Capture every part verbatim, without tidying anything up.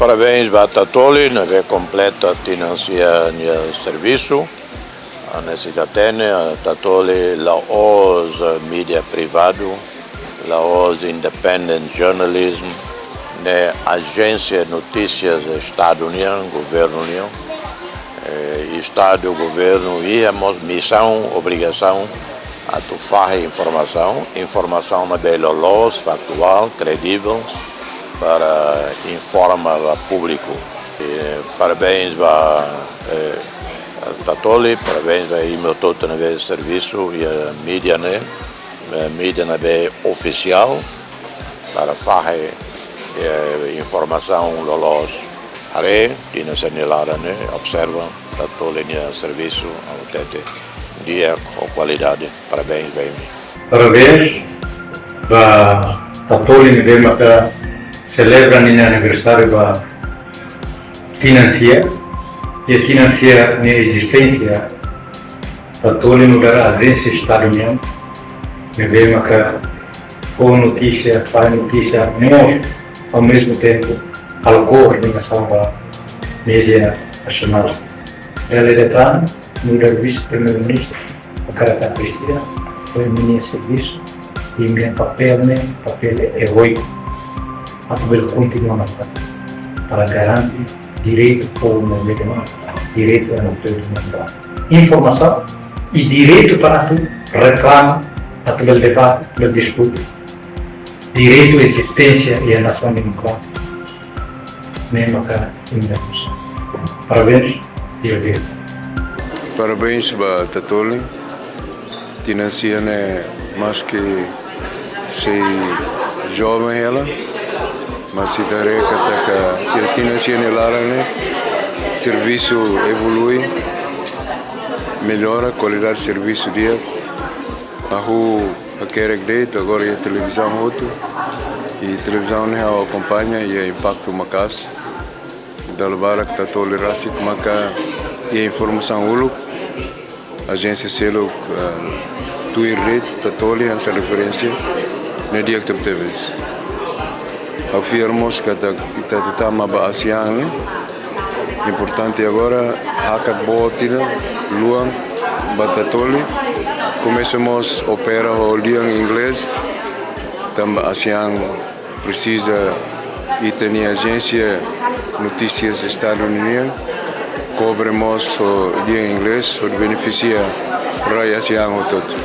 Parabéns ba Tatoli, ne'ebé kompleta tinan sia nia servisu. Hanesan ita hatene, Tatoli la'ós mídia privadu, la'ós independent journalism, ne'e ajénsia notísias Estadu nian, governu nian. Eh, Estadu, governu iha mós misaun, obrigasaun atu fahe informasaun, informasaun ne'ebé loloos, faktuál, kredivel, para informa ba públiku. Eh, parabéns ba, eh, Tatoli, parabéns ba imi hotu-hotu ne'ebé servisu iha mídia ne'e, eh, mídia ne'ebé ofisiál, para fahe, eh, informasaun loloos. Haree, tinan sia nia laran ne'e, observa Tatoli nia servisu, hatete di'ak ho kualidade. Parabéns ba imi. Parabéns ba Tatoli ne'ebé maka selebra ninia aniversáriu ba tinan sia, iha tinan sia nia ezisténsia. Tatoli nu'udar ajénsia Estadu nian, ne'ebé maka fó notísia, fahe notísia, mós, ao mesmo tempo, halo koordenasaun ba mídia nasionál. Dala ida tan, nu'udar Vise-Primeiru-Ministru, hakarak apresia, fó imi-nia servisu, imi-nia papél ne'e, papél eróiku. Atu bele kontinua nafatin para garante direitu povu ne'ebé de'it, direitu ema hotu-hotu ne'ebé de'it. Informasaun i direitu para atu reklama, atu bele debate, bele diskute. Direitu ezisténsia iha nasaun demokrátika. Ne'e maka imi-nia funsaun. Parabéns, di'ak. Parabéns ba Tatoli. Tinan sia ne'e maski sei joven hela, mas ita haree katak iha tinan sia nia laran ne'e servisu evolui, mellora kualidade servisu di'ak. Ha'u hakerek de'it agora iha televizaun hotu, i televizaun ne'e ha'u akompaña iha impaktu maka'as. Dala barak Tatoli rasik maka iha informasaun uluk. Ajénsia seluk, eh, tuir de'it Tatoli hanesan referénsia, ne'e di'ak tebetebes. Ha'u fiar mós katak ita atu tama ba ASEAN ne'e. Importante agora, hakat boot ida, luan ba Tatoli. Komesa mós opera ho lian inglés, tanba ASEAN presiza ita-nia ajénsia notísias Estadu nian, kobre mós ho lian inglés, hodi benefisia rai ASEAN hotu-hotu.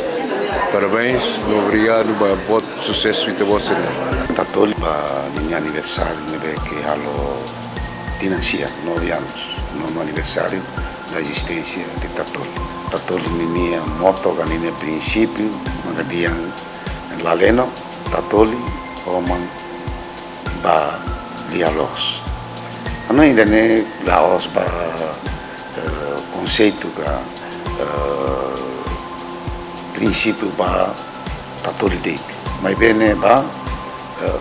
Parabéns, no obrigadu ba boot susesu ita-boot sira. Tatoli ba ninia aniversáriu ne'ebé ke halo tinan sia, nove anos, nono aniversário da existência de Tatoli. Tatoli ninia moto ka ninia prinsípiu, maka dehan Laleno, Tatoli, oman ba lia loos. Hanoin ida-ne'e la'ós ba, eh, konseitu ka, eh, prinsípiu ba Tatoli de'it. Maibé ne'e ba, eh,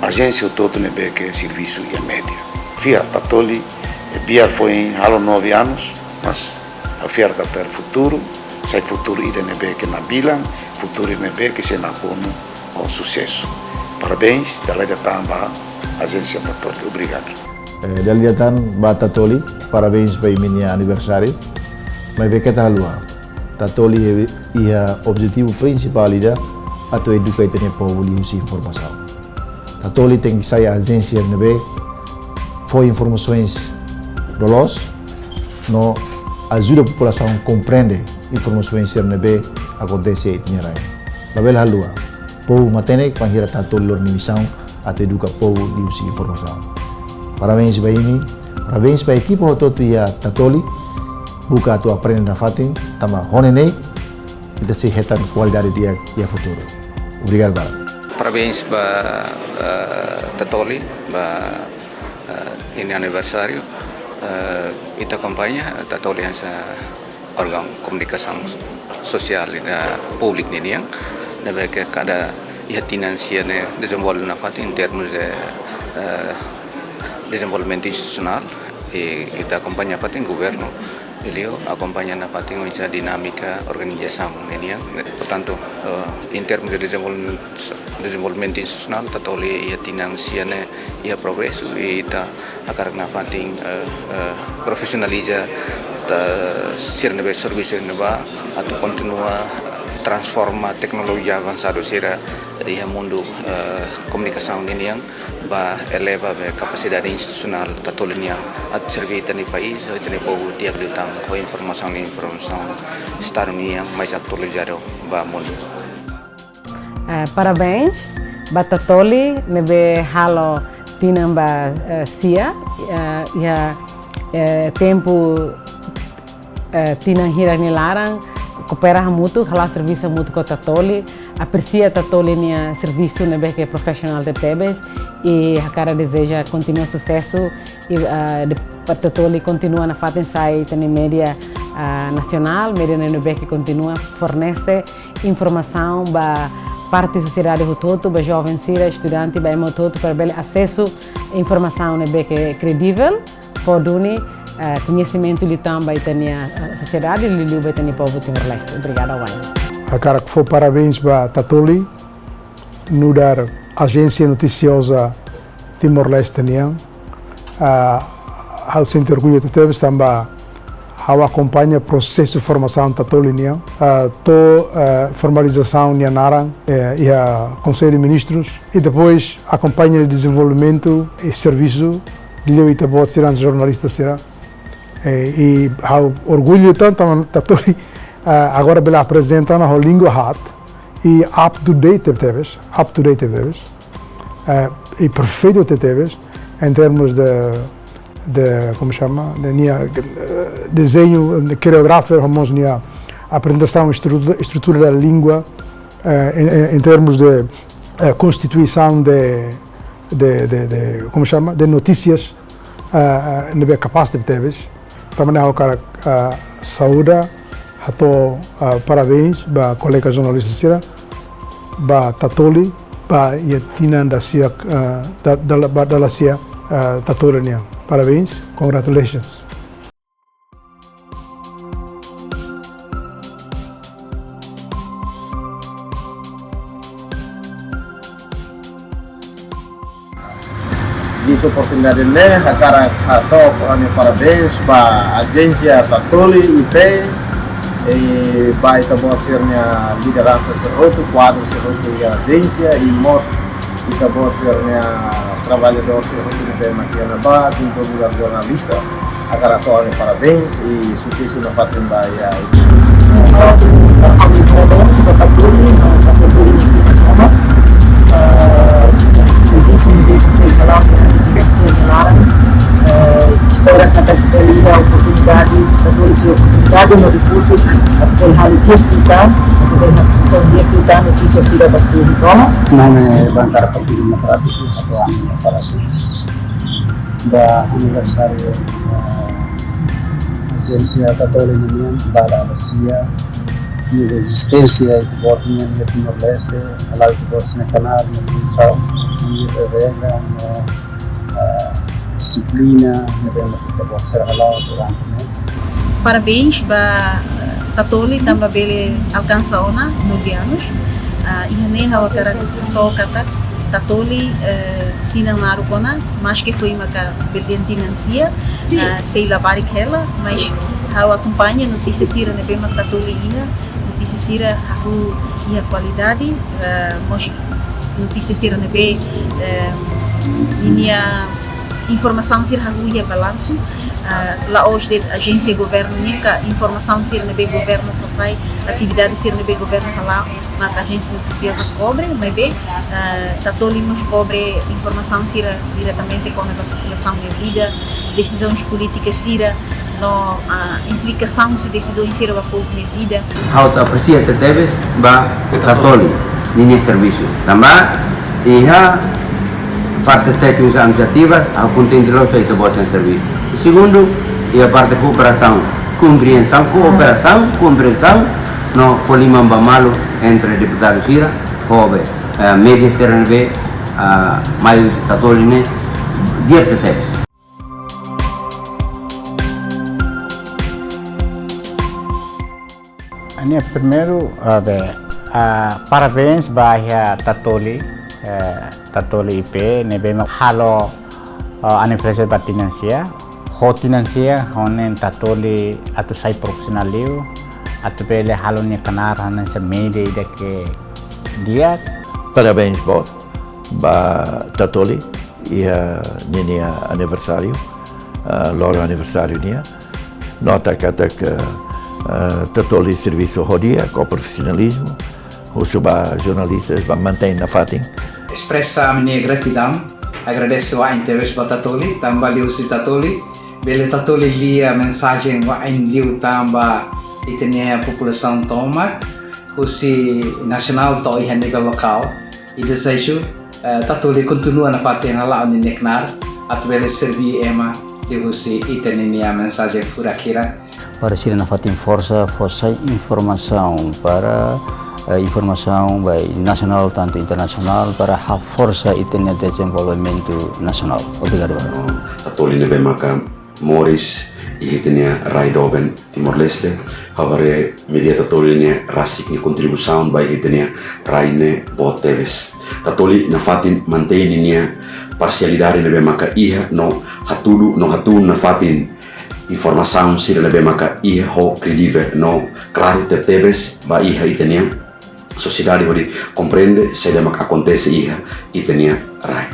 ajénsia hotu-hotu ne'ebé ke servisu iha mídia. Fiar Tatoli, eh, biar foin halo nove anos, mas ha'u fiar katak futuru, sai futuru ida ne'ebé ke nabilan, futuru ne'ebé ke sei nakonu ho susesu. Parabéns, dala ida tan ba ajénsia Tatoli. Obrigadu. Eh, dala ida tan ba Tatoli, parabéns ba imi-nia aniversáriu. Maibé keta haluha, Tatoli iha, iha objetivu prinsipál ida, atu eduka ita-nia povu liuhusi informasaun. Tatoli tenke sai ajénsia ne'ebé fó informasoens loloos, no ajuda populasaun komprende informasoens sira ne'ebé akontese iha ita-nia rai. Labele haluha, povu matenek bainhira Tatoli lori nia misaun atu eduka povu liuhusi informasaun. Parabéns ba imi, parabéns ba ekipa hotu-hotu iha Tatoli, buka atu aprende nafatin, tanba ho ne'e ne'e, ita sei hetan kualidade di'ak iha futuru. Obrigadu barak. Parabéns ba, eh, Tatoli, ba, eh, ninia aniversáriu. Eh, ita akompaña Tatoli hanesan órgaun komunikasaun sosiál ida públiku ninian. Ne'ebé ke kada iha tinan sia ne'e dezenvolve nafatin em termos de, eh, dezenvolvimentu institusionál. I ita akompaña nafatin governu Liu akompaña nafatin oinsá dinámika organizasaun ne'e nian. Portantu, eh, em termos de desenvolvimento, desenvolvimento institucional, Tatoli iha tinan sia ne'e iha progresu, i ita hakarak nafatin, eh, eh, profesionaliza, eh, sira ne'ebé servisu ne'ebá, atu kontinua transforma teknolojia avansadu sira iha mundu, eh, komunikasaun ne'e nian, ba eleva be kapasidade institusionál Tatoli nian atu serve ita-nia país, ita-nia povu di'ak liután ho informasaun, informasaun Estadu nian mais atualizadu ba mundu. Eh, parabéns ba Tatoli ne'ebé halo tinan ba, eh, sia, eh, iha, eh, tempu, eh, tinan hirak nia laran, koopera hamutuk, hala'o servisu hamutuk ho Tatoli, apresia Tatoli nia servisu ne'ebé ke profisionál tebetebes, i hakarak dezeja kontinua susesu, i, eh, de, para Tatoli kontinua nafatin sai ita-nia média, eh, nasionál, média ne'ebé ke kontinua fornese informasaun ba parte sosiedade hotu-hotu, ba joven sira, estudante, ba ema hotu-hotu, para bele asesu informasaun ne'ebé ke kredivel, fó duni, eh, koñesimentu liután ba ita-nia, eh, sosiedade, liuliu ba ita-nia povu Timor-Leste. Obrigada, Wayne. Hakarak fó parabéns ba Tatoli, nu'udar ajénsia notisioza Timor-Leste nian. Ah, ha'u sente orgullu tebes tanba ha'u akompaña prosesu formasaun Tatoli nian, ah, to'o, eh, formalizasaun nia naran, eh, iha Konsellu Ministrus, i depois akompaña dezenvolvimentu i servisu, liuliu ita-boot sira jornalista sira. Eh, i ha'u orgullu tanba Tatoli, ah, agora bele aprezenta ona ho língua haat, i up to date tebes, up to date tebes. Eh, i perfeitu tebes, em termos de, de, como chama, de nia, eh, dezeñu, de coreografia, ho mós nia aprezentasaun, estrutura, estrutura da língua, eh, em, em, em termos de, eh, konstituisaun de, de, de, de, como chama, de notísias, eh, eh, ne'ebé kapás tebetebes. Tanba ne'e ha'u hakarak, eh, saúda, hato'o, eh, parabéns ba kolega jornalista sira, ba Tatoli, ba iha tinan dasia, eh, da, da, ba dala sia, eh, Tatoli nian. Parabéns, congratulations. Iha oportunidade ne'e, hakarak hato'o ha'u-nia parabéns ba ajénsia Tatoli I P, i ba ita-boot sira-nia lideransa sira hotu, kuadru sira hotu iha ajénsia, i mós ita-boot sira-nia traballadór sira hotu ne'ebé mak iha ne'ebá, tantu nu'udar jornalista. Hakarak hato'o ha'u-nia parabéns i susesu nafatin ba iha. Servisu ne'ebé konsege hala'o komunikasaun ne'e, eh, istória katak ita liga oportunidade, ita liga oportunidade no rekursus, atu halo di'ak liután, atu halo di'ak liután notísia sira ba povu tomak. Nome bankara Partidu Demokrátiku, atu ami para ba aniversáriu, eh, ajénsia Tatoli nian, ba dala sia, nia ezisténsia, ita-boot nian iha Timor-Leste, hala'o ita-boot sira-nia kanál, nia funsaun, nia regra, nia, eh, dixiplina, nia bem ita-boot sira hala'o durante ne'e. Parabéns ba, eh, Tatoli, tanba bele alkansa ona nove anos. Ah, iha ne'e ha'u hakarak hato'o katak Tatoli, eh, tinan naruk ona, maske foin maka bele dehan tinan sia, ah, sei labarik hela, mas ha'u akompaña notísia sira ne'ebé mak Tatoli iha, notísia sira hahú iha kualidade, eh, mós notísia sira ne'ebé, eh, ninia informasaun sira hahú iha balansu, ah, la'ós de'it ajénsia governu nian ka informasaun sira ne'ebé governu fó sai, atividade sira ne'ebé governu hala'o, maka ajénsia notisioza kobre, maibé, ah, Tatoli mós kobre informasaun sira diretamente kona-ba populasaun nia vida, desizaun polítika sira, no, ah, implikasaun husi desizaun sira ba povu nia vida. Ha'u apresia tebetebes ba Tatoli ninia servisu. Tanba iha parte téknika administrativas, ha'u kontente loos ho ita-boot nia servisu. Segundu, iha parte kooperasaun, kompriensaun, kooperasaun, kompriensaun, no fó liman ba malu entre deputadu sira, ho be, eh, média sira ne'ebé, ah, mai husi Tatoli ne'e, di'ak tebes. Ne'e primeiru, ah, be, ah, parabéns ba iha Tatoli, eh, Tatoli I P ne'ebé mak halo, ah, aniversáriu ba tinan sia. Ho tinan sia, ho ne'e Tatoli atu sai profisionál liu, atu bele halo nia knaar hanesan média ida ke di'ak. Parabéns boot ba Tatoli iha ninia aniversáriu, ah, loron aniversáriu nian. Nota katak, ah, Tatoli servisu ho di'ak, ho profisionalizmu, husu ba jornalista ba mantein nafatin. Espresa ami-nia gratidaun, agradese wa'in tebes ba Tatoli, tanba liuhusi Tatoli bele Tatoli lia mensajen wa'in liu tan ba ita-nia populasaun tomak, husi nasionál to'o iha nivel lokál. I dezeju, eh, Tatoli kontinua nafatin hala'o ninia knaar atu bele serví ema liuhusi ita ninia mensajen furak hirak. Para sira nafatin forsa fó sai informasaun para, eh, informasaun baik nasionál tantu internasionál para haforsa ita-nia dezenvolvimentu nasionál. Obrigadu barak. Tatoli ne'ebé maka moris iha ita-nia rai doben Timor-Leste, ha'u haree média Tatoli ne'e rasik nia kontribuisaun ba iha ita-nia rai ne'e boot tebes. Tatoli nafatin mantein ninia parsialidade ne'ebé maka iha no hatudu no hatún nafatin informasaun sira ne'ebé maka iha ho kredivel no klaru tebetebes ba iha ita-nia sosiedade hodi komprende saida mak akontese iha ita-nia rai.